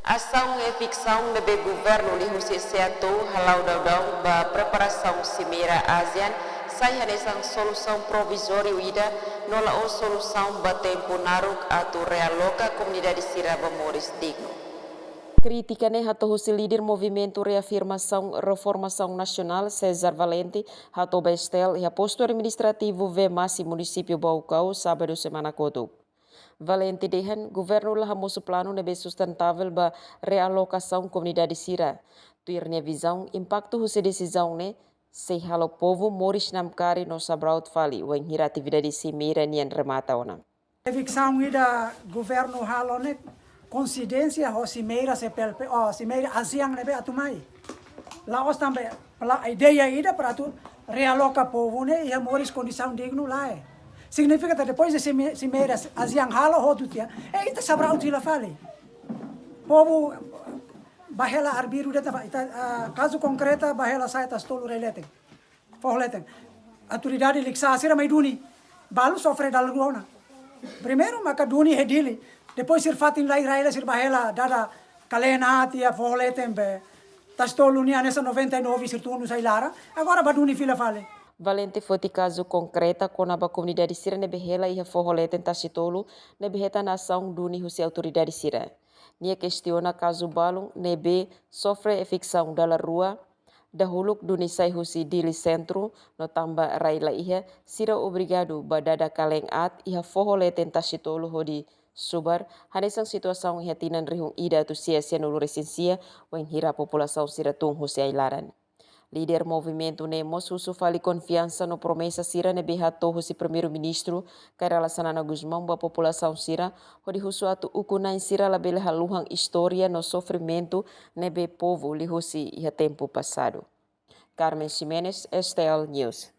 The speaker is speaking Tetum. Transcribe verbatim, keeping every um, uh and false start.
Asaun eviksaun ne'ebé governu liuhusi SEATOU hala'o daudaun ba preparasaun Simeira ASEAN sai hanesan solusaun provizóriu ida no la'ós solusaun ba tempu naruk atu realoka komunidade sira ba moris dignu. Krítika ne'e hato'o husi líder Movimentu Reafirmasaun Reformasaun Nasionál, César Valente, hato'o ba STL iha postu administrativu Vemasi, munisípiu Baucau, sábadu semana kotuk. Valente dehan, governu la hamosu planu ne'ebé sustentável ba realokasaun komunidade sira. Tuir nia vizaun, impaktu husi desizaun ne'e sei halo povu moris namkari no sabraut fali wainhira atividade Simeira nian remata ona. Eviksaun ida governu halo ne'e koinsidénsia ho Simeira CPLP, oh, Simeira ASEAN ne'ebé atu mai. La'ós tanba pla-, ideia ida para atu realoka povu ne'e iha moris kondisaun dignu, lae. Signifika katak depois de Sime-, Simeira ASEAN halo hotu tiha, eh, ita sabraut hela fali. Povu ba hela arbiru de'it, ita, ah, kazu konkreta ba hela sa'e Tasitolu rai leten. Foho leten. Autoridade Likisá sira mai duni. Balu sofre dala rua ona. Primeiru maka duni iha Dili. Depois sira fatin lai rai lai sira ba hela dada Kalen Aat iha foho leten be. Tasitolu nian hanesan noventa e nove sira tunu sai laran. Agora ba duni fila fali. Valente foti kazu konkreta kona-ba komunidade sira ne'ebé hela iha foho leten Tasitolu ne'ebé hetan asaun duni husi autoridade sira. Nia kestiona kazu balun ne'ebé sofre eviksaun dala rua, dahuluk duni sai husi Dili sentru, no tanba rai la iha, sira obrigadu ba dada Kalen Aat iha foho leten Tasitolu hodi subar, hanesan situasaun iha tinan rihun ida atus sia sianulu resin sia, wainhira populasaun sira tun husi ai-laran. Líder movimentu ne'e mós husu fali konfiansa no promesa sira ne'ebé hato'o husi Primeiru-Ministru Kay Rala Xanana Gusmão ba populasaun sira, hodi husu atu ukun-na'in sira labele haluhan istória no sofrimentu ne'ebé povu liuhusi iha tempu pasadu. Carmen Ximenes, STL News.